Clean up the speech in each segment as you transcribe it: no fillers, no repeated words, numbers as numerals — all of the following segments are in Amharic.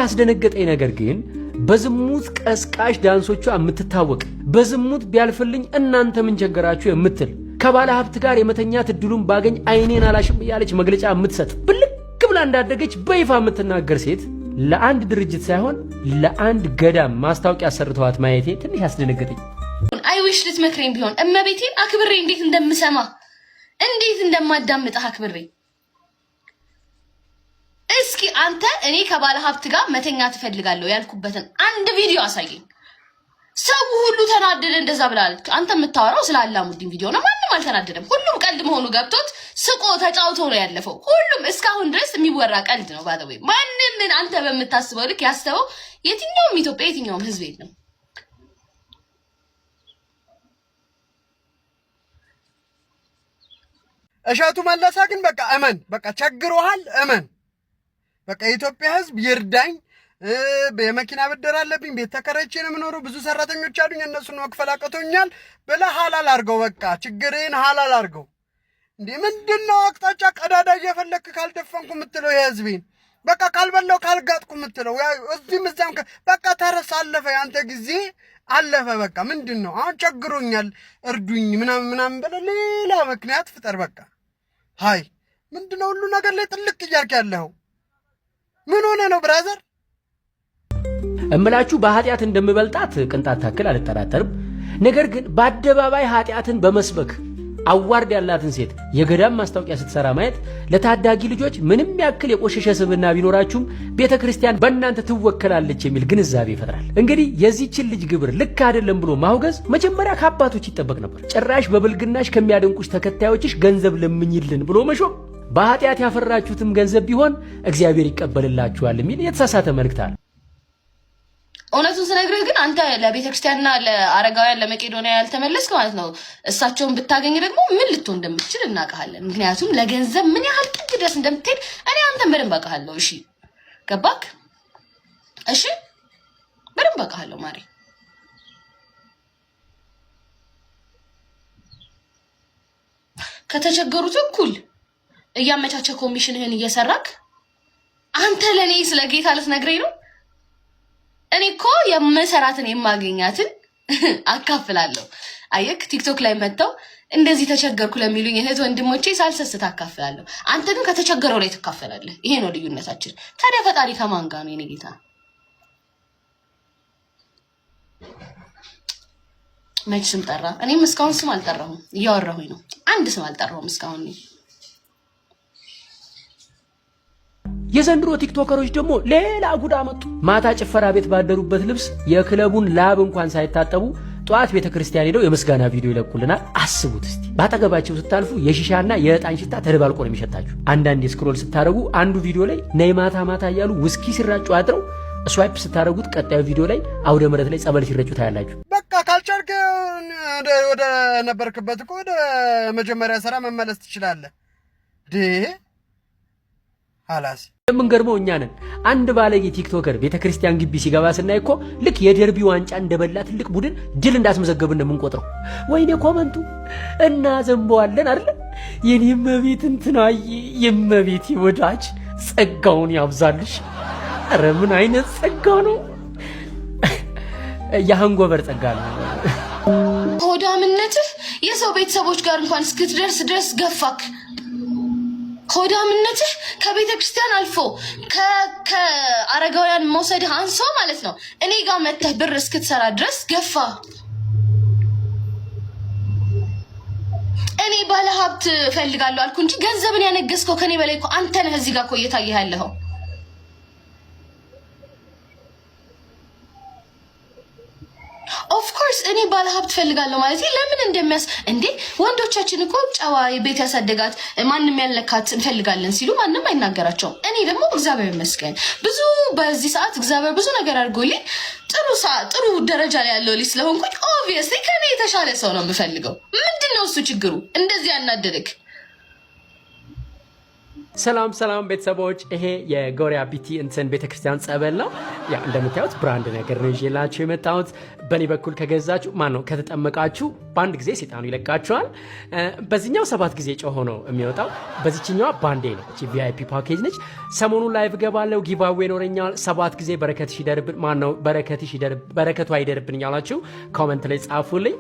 ያስደነገጠኝ ነገር ግን በዝሙት ቀስቃሽ ዳንሶቿ የምትታወቅ፣ በዝሙት ቢያልፍልኝ እናንተ ምን ቸገራችሁ የምትል፣ ከባለ ሀብት ጋር የመተኛት እድሉን ባገኝ አይኔን አላሽም እያለች መግለጫ የምትሰጥ፣ ብልክ ብላ እንዳደገች በይፋ የምትናገር ሴት ለአንድ ድርጅት ሳይሆን ለአንድ ገዳም ማስታወቂያ ሰርተዋት ማየቴ ትንሽ አስደነገጠኝ። I wish ልትመክረኝ ቢሆን እመቤቴን አክብሬ እንዴት እንደምሰማ፣ እንዴት እንደማዳምጥህ አክብሬ። እስኪ አንተ እኔ ከባለ ሀብት ጋር መተኛ ትፈልጋለሁ ያልኩበትን አንድ ቪዲዮ አሳየኝ። ሰው ሁሉ ተናደደ እንደዛ ብላለች። አንተ የምታወራው ስለ አላሙዲን ቪዲዮ ነው። ማንም አልተናደደም። ሁሉም ቀልድ መሆኑ ገብቶት ስቆ ተጫውቶ ነው ያለፈው። ሁሉም እስካሁን ድረስ የሚወራ ቀልድ ነው። By the way ማንም ምን አንተ በምታስበው ልክ ያሰበው የትኛውም ኢትዮጵያ የትኛውም ህዝብ የለም። እሸቱ መለሰ ግን በቃ እመን፣ በቃ ቸግሮሃል፣ እመን። በቃ የኢትዮጵያ ህዝብ ይርዳኝ፣ የመኪና ብድር አለብኝ፣ ቤት ተከራይቼ ነው የምኖረው፣ ብዙ ሰራተኞች አሉኝ፣ እነሱን መክፈል አቅቶኛል ብለህ ሀላል አድርገው። በቃ ችግርህን ሀላል አድርገው። እንዴ ምንድን ነው አቅጣጫ ቀዳዳ እየፈለግክ ካልደፈንኩ የምትለው? የህዝቤን በቃ ካልበላው ካልጋጥኩ የምትለው እዚህም እዚያም በቃ ተረሳ፣ አለፈ፣ ያንተ ጊዜ አለፈ። በቃ ምንድን ነው አሁን ቸግሮኛል እርዱኝ ምናምን ምናምን ብለህ ሌላ ምክንያት ፍጠር። በቃ ሀይ ምንድን ነው ሁሉ ነገር ላይ ጥልቅ እያልክ ያለኸው? ምን ሆነ ነው brother? እምላችሁ በኃጢአት እንደምበልጣት ቅንጣት ታክል አልጠራጠርም። ነገር ግን በአደባባይ ኃጢአትን በመስበክ award ያላትን ሴት የገዳም ማስታወቂያ ስትሰራ ማየት ለታዳጊ ልጆች ምንም ያክል የቆሸሸ ስብዕና ቢኖራችሁም ቤተ ክርስቲያን በእናንተ ትወከላለች የሚል ግንዛቤ ይፈጥራል። እንግዲህ የዚህችን ልጅ ግብር ልክ አይደለም ብሎ ማውገዝ መጀመሪያ ከአባቶች ይጠበቅ ነበር። ጭራሽ በብልግናሽ ከሚያደንቁሽ ተከታዮችሽ ገንዘብ ለምኝልን ብሎ መሾም በኃጢአት ያፈራችሁትም ገንዘብ ቢሆን እግዚአብሔር ይቀበልላችኋል የሚል የተሳሳተ መልእክት አለ። እውነቱን ስነግርህ ግን አንተ ለቤተ ክርስቲያንና ለአረጋውያን ለመቄዶንያ ያልተመለስክ ማለት ነው። እሳቸውን ብታገኝ ደግሞ ምን ልትሆን እንደምትችል እናውቃለን። ምክንያቱም ለገንዘብ ምን ያህል ጥግ ድረስ እንደምትሄድ እኔ አንተን በደንብ አውቃለሁ። እሺ ገባክ? እሺ በደንብ አውቃለሁ ማሬ። ከተቸገሩት እኩል እያመቻቸ ኮሚሽንህን እየሰራክ አንተ ለእኔ ስለ ጌታ ልትነግረኝ ነው? እኔ እኮ የምሰራትን የማገኛትን አካፍላለሁ። አየክ፣ ቲክቶክ ላይ መጥተው እንደዚህ ተቸገርኩ ለሚሉኝ እህት ወንድሞቼ ሳልሰስት አካፍላለሁ። አንተ ግን ከተቸገረው ላይ ትካፈላለህ። ይሄ ነው ልዩነታችን። ታዲያ ፈጣሪ ከማን ጋር ነው የኔ ጌታ? መች ስም ጠራ? እኔም እስካሁን ስም አልጠራሁም፣ እያወራሁኝ ነው። አንድ ስም አልጠራሁም እስካሁን። የዘንድሮ ቲክቶከሮች ደግሞ ሌላ ጉድ አመጡ። ማታ ጭፈራ ቤት ባደሩበት ልብስ የክለቡን ላብ እንኳን ሳይታጠቡ ጠዋት ቤተ ክርስቲያን ሄደው የምስጋና ቪዲዮ ይለቁልናል። አስቡት እስቲ ባጠገባቸው ስታልፉ የሺሻና የዕጣን ሽታ ተደባልቆ ነው የሚሸታችሁ። አንዳንድ scroll ስታደርጉ አንዱ ቪዲዮ ላይ ነይ ማታ ማታ እያሉ ውስኪ ሲራጩ አድረው swipe ስታደርጉት ቀጣዩ ቪዲዮ ላይ አውደ ምሕረት ላይ ጸበል ሲረጩ ታያላችሁ። በቃ ካልቻልክ ወደ ነበርክበት እኮ ወደ መጀመሪያ ስራ መመለስ ትችላለህ። ሀላስ የምንገርመው እኛ ነን። አንድ ባለጌ TikToker ቤተክርስቲያን ግቢ ሲገባ ስናይ እኮ ልክ የደርቢ ዋንጫ እንደበላ ትልቅ ቡድን ድል እንዳስመዘገብን ነው የምንቆጥረው። ወይኔ comment ኡ እናዘንበዋለን አይደለ? የኔ እመቤት እንትናዬ፣ የእመቤቴ ወዳጅ ጸጋውን ያብዛልሽ። ኧረ ምን አይነት ጸጋ ነው! የ hangover ጸጋ ነው። ሆዳምነትህ የሰው ቤተሰቦች ጋር እንኳን እስክትደርስ ድረስ ገፋክ። ሆዳምነትህ ከቤተ ክርስቲያን አልፎ ከአረጋውያን መውሰድህ አንሶ ማለት ነው እኔ ጋር መተህ ብር እስክትሰራ ድረስ ገፋ። እኔ ባለ ሀብት እፈልጋለሁ አልኩ እንጂ ገንዘብን ያነገስከው ከኔ በላይ እኮ አንተ ነህ። እዚህ ጋር እኮ እየታየህ ያለኸው። Of course እኔ ባለ ሀብት ፈልጋለሁ ማለት ለምን እንደሚያስ እንዴ፣ ወንዶቻችን እኮ ጨዋ ቤት ያሳደጋት ማንም ያልነካት እንፈልጋለን ሲሉ ማንም አይናገራቸውም። እኔ ደግሞ እግዚአብሔር ይመስገን ብዙ በዚህ ሰዓት እግዚአብሔር ብዙ ነገር አድርጎልኝ ጥሩ ደረጃ ላይ ያለው ልጅ ስለሆንኩኝ obviously ከኔ የተሻለ ሰው ነው የምፈልገው። ምንድን ነው እሱ ችግሩ? እንደዚህ ያናደደክ? ሰላም ሰላም ቤተሰቦች፣ ይሄ የጎሪያ ቢቲ እንትን ቤተክርስቲያን ጸበል ነው። ያው እንደምታዩት brand ነገር ነው ይዤላችሁ የመጣሁት። በእኔ በኩል ከገዛችሁ፣ ማን ነው፣ ከተጠመቃችሁ በአንድ ጊዜ ሴጣኑ ይለቃችኋል። በዚህኛው 7 ጊዜ ጮሆ ነው የሚወጣው። በዚችኛዋ ባንዴ ነው። እቺ VIP package ነች። ሰሞኑን live ገባለው፣ giveaway ይኖረኛል። 7 ጊዜ በረከትሽ ይደርብን፣ ማን ነው፣ በረከትሽ ይደርብ፣ በረከቱ አይደርብን እያላችሁ comment ላይ ጻፉልኝ።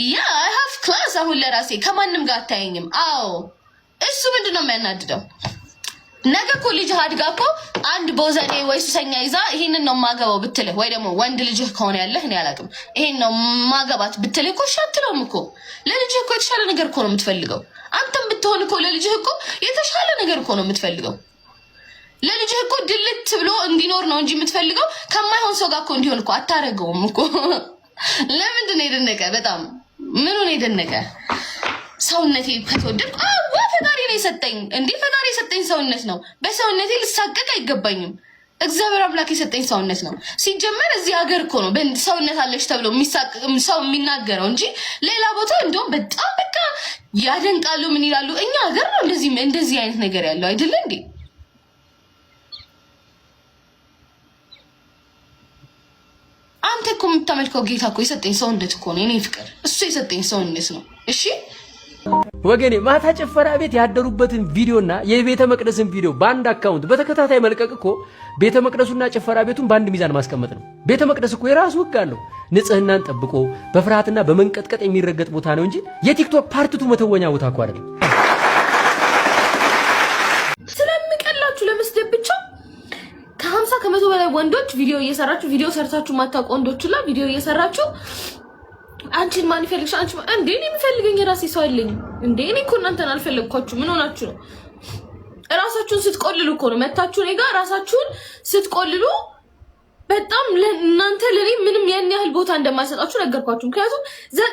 Yeah, I have class። አሁን ለራሴ ከማንም ጋር አታየኝም። አዎ፣ እሱ ምንድን ነው የሚያናድደው? ነገ እኮ ልጅህ አድጋ እኮ አንድ ቦዘኔ ወይ ሱሰኛ ይዛ ይሄንን ነው ማገባው ብትልህ፣ ወይ ደግሞ ወንድ ልጅህ ከሆነ ያለህ፣ እኔ አላውቅም፣ ይሄን ነው ማገባት ብትልህ እኮ እሺ አትለውም እኮ። ለልጅህ እኮ የተሻለ ነገር እኮ ነው የምትፈልገው። አንተም ብትሆን እኮ ለልጅህ እኮ የተሻለ ነገር እኮ ነው የምትፈልገው። ለልጅህ እኮ ድልት ብሎ እንዲኖር ነው እንጂ የምትፈልገው ከማይሆን ሰው ጋር እኮ እንዲሆን እኮ አታረገውም እኮ። ለምንድን ነው የደነቀ? በጣም ምኑ ነው የደነቀ? ሰውነቴ ከተወደድኩ፣ አዋ፣ ፈጣሪ ነው የሰጠኝ። እንዴ፣ ፈጣሪ የሰጠኝ ሰውነት ነው። በሰውነቴ ልሳቀቅ አይገባኝም። እግዚአብሔር አምላክ የሰጠኝ ሰውነት ነው። ሲጀመር እዚህ ሀገር እኮ ነው ሰውነት አለች ተብሎ ሰው የሚናገረው እንጂ ሌላ ቦታ እንደውም በጣም በቃ ያደንቃሉ። ምን ይላሉ? እኛ ሀገር ነው እንደዚህ እንደዚህ አይነት ነገር ያለው፣ አይደለ እንዴ? አንተ እኮ የምታመልከው ጌታ እኮ የሰጠኝ ሰውነት እኮ ነው። የኔ ፍቅር፣ እሱ የሰጠኝ ሰውነት ነው። እሺ። ወገኔ፣ ማታ ጭፈራ ቤት ያደሩበትን ቪዲዮና የቤተ መቅደስን ቪዲዮ በአንድ account በተከታታይ መልቀቅ እኮ ቤተ መቅደሱና ጭፈራ ቤቱን በአንድ ሚዛን ማስቀመጥ ነው። ቤተ መቅደስ እኮ የራሱ ሕግ አለው። ንጽህናን ጠብቆ በፍርሃትና በመንቀጥቀጥ የሚረገጥ ቦታ ነው እንጂ የቲክቶክ part two መተወኛ ቦታ እኮ አይደለም። ስለምቀላችሁ ለመስደብ ብቻ ከ50 ከ100 በላይ ወንዶች ቪዲዮ እየሰራችሁ፣ ቪዲዮ ሰርታችሁ ማታውቁ ወንዶች ሁላ ቪዲዮ እየሰራችሁ አንቺን ማን ይፈልግሽ? አንቺ እንዴ፣ እኔ የሚፈልገኝ የራሴ ሰው አለኝ እንዴ። እኔ እኮ እናንተን አልፈለግኳችሁ። ምን ሆናችሁ ነው? እራሳችሁን ስትቆልሉ እኮ ነው መታችሁ እኔ ጋር ራሳችሁን ስትቆልሉ። በጣም እናንተ ለእኔ ምንም ያን ያህል ቦታ እንደማይሰጣችሁ ነገርኳችሁ። ምክንያቱም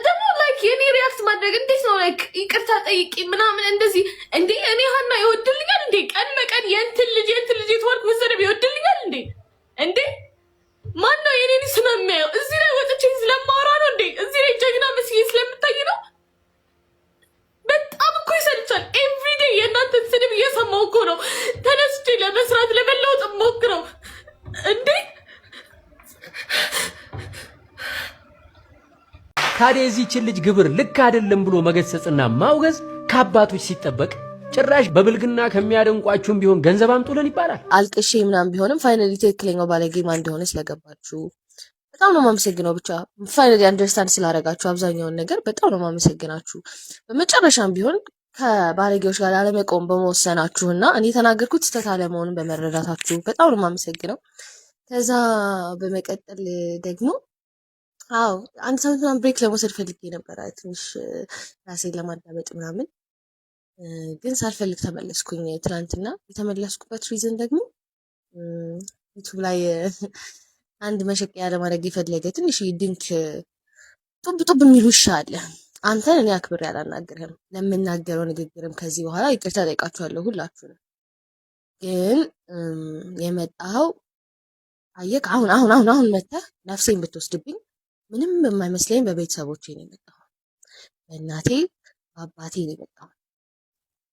ደግሞ like የኔ react ማድረግ እንዴት ነው፣ like ይቅርታ ጠይቂ ምናምን እንደዚህ፣ እንዴ፣ እኔ ሀና ይወድልኛል እንዴ? ቀን በቀን የእንትን ልጅ የእንትን ልጅ የተባልኩ መሰደብ ይወድልኛል እንዴ? እንዴ፣ ማን ነው የኔን ስም የሚያየው? እዚህ ላይ ወጥቼ ስለማወራ ነው እንዴ? እዚህ ላይ ጀግና መስዬ ስለምታይ ነው? በጣም እኮ ይሰልቻል። Everyday የእናንተን ስድብ እየሰማሁ እኮ ነው ተነስቼ ለመስራት ለመለወጥ ሞክረው እንዴ። ታዲያ የዚህችን ልጅ ግብር ልክ አይደለም ብሎ መገሰጽና ማውገዝ ከአባቶች ሲጠበቅ ጭራሽ በብልግና ከሚያደንቋችሁም ቢሆን ገንዘብ አምጡልን ይባላል። አልቅሼ ምናምን ቢሆንም finally ትክክለኛው ባለጌ ማን እንደሆነ ስለገባችሁ በጣም ነው የማመሰግነው። ብቻ finally understand ስላደረጋችሁ አብዛኛውን ነገር በጣም ነው የማመሰግናችሁ። በመጨረሻም ቢሆን ከባለጌዎች ጋር ላለመቆም በመወሰናችሁ እና እኔ የተናገርኩት ስህተት አለመሆኑን በመረዳታችሁ በጣም ነው የማመሰግነው። ከዛ በመቀጠል ደግሞ አዎ፣ አንድ ሳምንት ምናምን break ለመውሰድ ፈልጌ ነበረ፣ ትንሽ ራሴን ለማዳመጥ ምናምን፣ ግን ሳልፈልግ ተመለስኩኝ። ትናንትና የተመለስኩበት reason ደግሞ ዩቱብ ላይ አንድ መሸቀያ ለማድረግ የፈለገ ትንሽ ድንክ ጡብ ጡብ የሚል ውሻ አለ። አንተን እኔ አክብሬ አላናግርህም። ለምናገረው ንግግርም ከዚህ በኋላ ይቅርታ ጠይቃችኋለሁ ሁላችሁንም። ግን የመጣኸው አየህ፣ አሁን አሁን አሁን አሁን መተህ ነፍሴን ብትወስድብኝ ምንም የማይመስለኝ በቤተሰቦቼ ነው የመጣኸው። በእናቴ በአባቴ ነው የመጣኸው።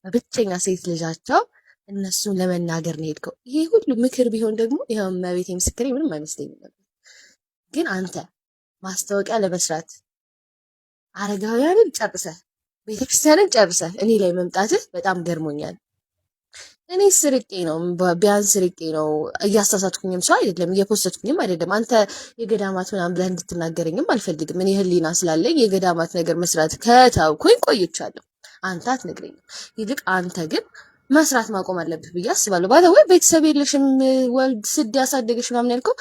በብቸኛ ሴት ልጃቸው እነሱን ለመናገር ነው የሄድከው። ይሄ ሁሉ ምክር ቢሆን ደግሞ ይኸው እመቤቴ ምስክሬ ምንም አይመስለኝም ነበር። ግን አንተ ማስታወቂያ ለመስራት አረጋውያንን ጨርሰህ፣ ቤተክርስቲያንን ጨርሰህ እኔ ላይ መምጣትህ በጣም ገርሞኛል። እኔ ስርቄ ነው፣ ቢያንስ ርቄ ነው፣ እያሳሳትኩኝም ሰው አይደለም፣ እየፖሰትኩኝም አይደለም። አንተ የገዳማት ምናምን ብለህ እንድትናገረኝም አልፈልግም። እኔ ሕሊና ስላለኝ የገዳማት ነገር መስራት ከተውኩኝ ቆይቻለሁ። አንተ አትነግረኝም። ይልቅ አንተ ግን መስራት ማቆም አለብህ ብዬ አስባለሁ። By the way፣ ቤተሰብ የለሽም፣ ወልድ ስድ ያሳደገሽ ምናምን ያልከው፣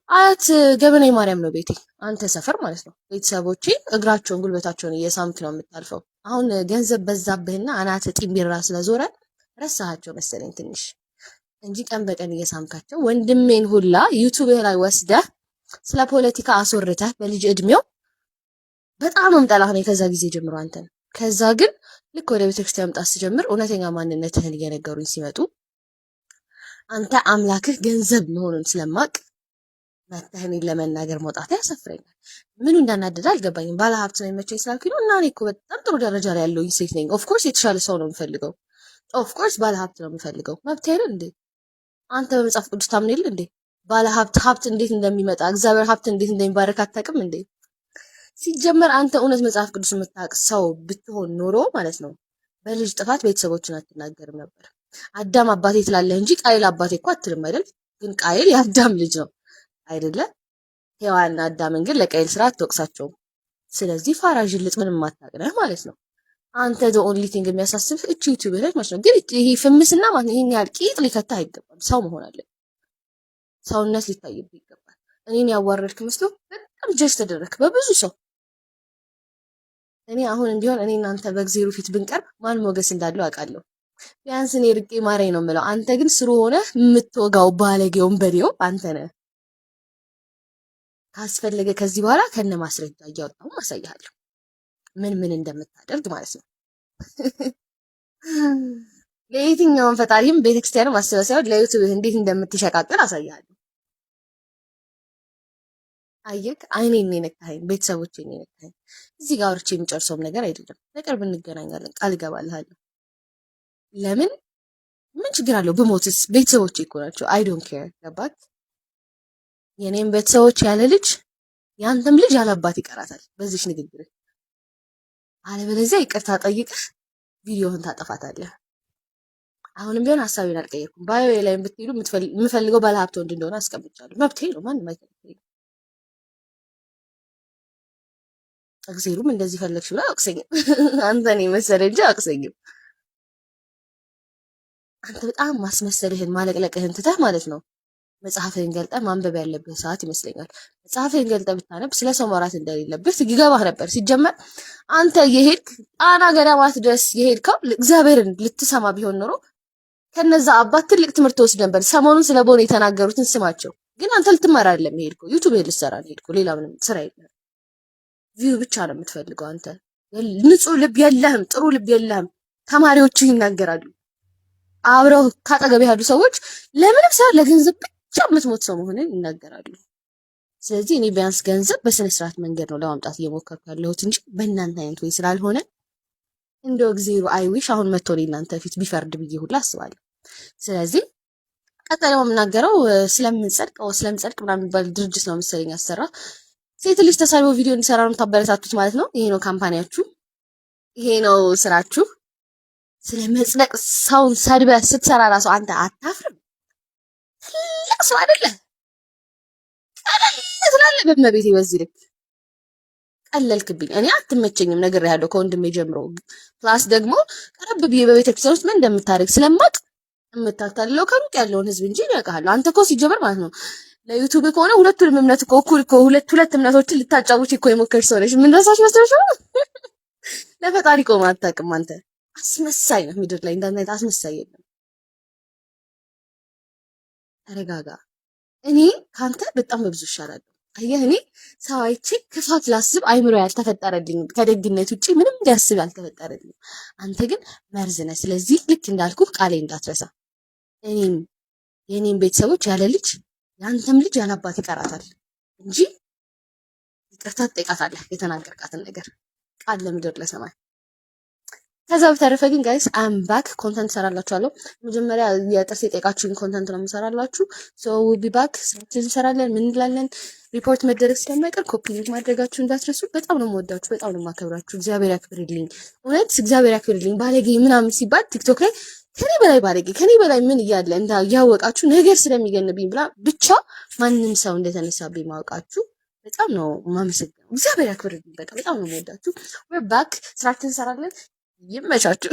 አያት ገበናዊ ማርያም ነው ቤቴ፣ አንተ ሰፈር ማለት ነው። ቤተሰቦቼ እግራቸውን ጉልበታቸውን እየሳምክ ነው የምታልፈው። አሁን ገንዘብ በዛብህና አናት ጢምቢራ ስለዞረ ረሳሃቸው መሰለኝ ትንሽ እንጂ ቀን በቀን እየሳምካቸው፣ ወንድሜን ሁላ ዩቱብህ ላይ ወስደህ ስለ ፖለቲካ አስወርተህ በልጅ እድሜው፣ በጣም ነው የምጠላህ ነው ከዛ ጊዜ ጀምሮ አንተን። ከዛ ግን ልክ ወደ ቤተክርስቲያን መምጣት ስጀምር እውነተኛ ማንነትህን እየነገሩኝ ሲመጡ፣ አንተ አምላክህ ገንዘብ መሆኑን ስለማቅ መተህ እኔን ለመናገር መውጣት ያሳፍረኛል። ምኑ እንዳናደደ አልገባኝም። ባለሀብት ነው የሚመቸኝ ስላልኩኝ ነው። እና እኔ እኮ በጣም ጥሩ ደረጃ ላይ ያለሁኝ ሴት ነኝ። Of course የተሻለ ሰው ነው የምፈልገው። Of course ባለ ሀብት ነው የምፈልገው። መብት አይደል እንዴ? አንተ በመጽሐፍ ቅዱስ ታምን የለ እንዴ? ባለ ሀብት ሀብት እንዴት እንደሚመጣ፣ እግዚአብሔር ሀብት እንዴት እንደሚባረክ አታውቅም እንዴ? ሲጀመር አንተ እውነት መጽሐፍ ቅዱስ የምታውቅ ሰው ብትሆን ኖሮ ማለት ነው በልጅ ጥፋት ቤተሰቦችን አትናገርም ነበር። አዳም አባቴ ትላለህ እንጂ ቃየል አባቴ እኮ አትልም አይደል? ግን ቃየል የአዳም ልጅ ነው አይደለ? ሔዋንና አዳምን ግን ለቃየል ስራ አትወቅሳቸውም። ስለዚህ ፋራ ዥልጥ ምንም የማታውቅ ነህ ማለት ነው። አንተ the only thing የሚያሳስብህ እቺ ዩቲዩብ ነች ማለት ነው። ግን ይሄ ፍምስና ማለት ነው ይሄን ያህል ቂጥ ሊከታህ አይገባም። ሰው መሆን አለብህ። ሰውነት ሊታይብህ ይገባል። እኔን ያዋረድክ መስሎ በጣም ጀጅ ተደረግክ በብዙ ሰው። እኔ አሁንም ቢሆን እኔ እናንተ በእግዜሩ ፊት ብንቀርብ ማን ሞገስ እንዳለው አውቃለሁ። ቢያንስ እኔ ርቄ ማረኝ ነው የምለው። አንተ ግን ስሩ ሆነ የምትወጋው ባለጌውን በዴው አንተ ነህ። ካስፈለገ ከዚህ በኋላ ከነ ማስረጃ እያወጣሁ አሳይሃለሁ ምን ምን እንደምታደርግ ማለት ነው። ለየትኛውም ፈጣሪም ቤተክርስቲያንም አስበህ ሳይሆን ለዩቲዩብ እንዴት እንደምትሸቃቅል አሳይሃለሁ። አየክ፣ አይኔን ነው የነካኸኝ፣ ቤተሰቦቼን ነው የነካኸኝ። እዚህ ጋር አውርቼ የሚጨርሰውም ነገር አይደለም። በቅርብ እንገናኛለን፣ ቃል እገባልሃለሁ። ለምን ምን ችግር አለው? ብሞትስ ቤተሰቦቼ እኮ ናቸው። I don't care፣ ገባክ? የኔም ቤተሰቦች ያለ ልጅ ያንተም ልጅ ያለ አባት ይቀራታል በዚች ንግግር። አለበለዚያ ይቅርታ ጠይቀህ ቪዲዮህን ታጠፋታለህ። አሁንም ቢሆን ሀሳቤን አልቀየርኩም። Bio ላይ ብትሄዱ የምፈልገው ባለሀብት ወንድ እንደሆነ አስቀምጫለሁ። መብቴ ነው፣ ማንም አይከለክለኝም። እግዜሩም እንደዚህ ፈለግሽ ብሎ አያወቅሰኝም። አንተን የመሰለ እንጂ አያወቅሰኝም። አንተ በጣም ማስመሰልህን ማለቅለቅህን ትተህ ማለት ነው መጽሐፍህን ገልጠህ ማንበብ ያለብህ ሰዓት ይመስለኛል። መጽሐፍህን ገልጠህ ብታነብ ስለ ሰው ማውራት እንደሌለብህ ይገባህ ነበር። ሲጀመር አንተ የሄድክ ጣና ገዳማት ድረስ የሄድከው እግዚአብሔርን ልትሰማ ቢሆን ኖሮ ከነዛ አባት ትልቅ ትምህርት ወስድ ነበር። ሰሞኑን ስለ ቦኔ የተናገሩትን ስማቸው። ግን አንተ ልትማር አይደለም የሄድከው፣ ዩቱብ ልትሰራ ነው የሄድከው። ሌላ ምንም ስራ የለም። View ብቻ ነው የምትፈልገው አንተ። ንጹህ ልብ የለህም፣ ጥሩ ልብ የለህም። ተማሪዎቹ ይናገራሉ። አብረው ካጠገብ ያሉ ሰዎች ለምንም ሳይሆን ለገንዘብ ብቻ የምትሞት ሰው መሆንን ይናገራሉ። ስለዚህ እኔ ቢያንስ ገንዘብ በስነ ስርዓት መንገድ ነው ለማምጣት እየሞከርኩ ያለሁት እንጂ በእናንተ አይነት ወይ ስላልሆነ እንደው እግዜሩ I wish አሁን መጥቶ እኔ እናንተ ፊት ቢፈርድ ብዬ ሁላ አስባለሁ። ስለዚህ ቀጣይ ደግሞ የምናገረው ስለምንጸድቅ ምናምን የሚባል ድርጅት ነው መሰለኝ ያሰራ። ሴት ልጅ ተሳድቦ ቪዲዮ እንዲሰራ ነው የምታበረታቱት ማለት ነው። ይሄ ነው company ያችሁ፣ ይሄ ነው ስራችሁ። ስለ መጽደቅ ሰውን ሰድበህ ስትሰራ ራሱ አንተ አታፍርም? ትልቅ ሰው አይደለ? ቀለል ትላለህ። በመቤቴ በዚህ ልክ ቀለልክብኝ። እኔ አትመቸኝም፣ ነግሬሃለሁ ከወንድሜ ጀምሮ። Plus ደግሞ ቀረብ ብዬ በቤተክርስቲያን ውስጥ ምን እንደምታደርግ ስለማቅ የምታታልለው ከሩቅ ያለውን ህዝብ እንጂ ያውቃለሁ። አንተ እኮ ሲጀመር ማለት ነው ለዩቱብ ከሆነ ሁለቱንም እምነት እኮ እኩል እኮ ሁለት ሁለት እምነቶችን ልታጫውች እኮ የሞከርሽ ሰው ነሽ። ምን ረሳሽ መስሎሽ ነው? ለፈጣሪ ቆመህ አታውቅም። አንተ አስመሳይ ነህ። ምድር ላይ እንዳንተ አይነት አስመሳይ የለም። ተረጋጋ። እኔ ከአንተ በጣም በብዙ ይሻላለሁ። አየህ፣ እኔ ሰው አይቼ ክፋት ላስብ አይምሮ ያልተፈጠረልኝም፣ ከደግነት ውጭ ምንም ሊያስብ ያልተፈጠረልኝም። አንተ ግን መርዝ ነህ። ስለዚህ ልክ እንዳልኩህ ቃሌ እንዳትረሳ። እኔም የእኔም ቤተሰቦች ያለ ልጅ የአንተም ልጅ ያለ አባት ይቀራታል እንጂ ይቅርታ ትጠይቃታለህ የተናገርካትን ነገር ቃል ለምድር ለሰማይ። ከዛ በተረፈ ግን guys, I'm back፣ content ሰራላችኋለሁ። መጀመሪያ የጥርስ የጠየቃችሁኝ content ነው የምሰራላችሁ። So we'll be back፣ ስራችን እንሰራለን። ምን እንላለን? ሪፖርት መደረግ ስለማይቀር copy link ማድረጋችሁ እንዳትረሱ። በጣም ነው የምወዳችሁ፣ በጣም ነው የማከብራችሁ። እግዚአብሔር ያክብርልኝ፣ እውነት እግዚአብሔር ያክብርልኝ። ባለጌ ምናምን ሲባል ቲክቶክ ላይ ከኔ በላይ ባለጌ ከኔ በላይ ምን እያለ እያወቃችሁ ነገር ስለሚገንብኝ ብላ ብቻ ማንም ሰው እንደተነሳብኝ ማወቃችሁ በጣም ነው የማመሰግነው። እግዚአብሔር ያክብርልኝ። በቃ በጣም ነው የምወዳችሁ። We're back፣ ስራችን እንሰራለን። ይመቻችሁ።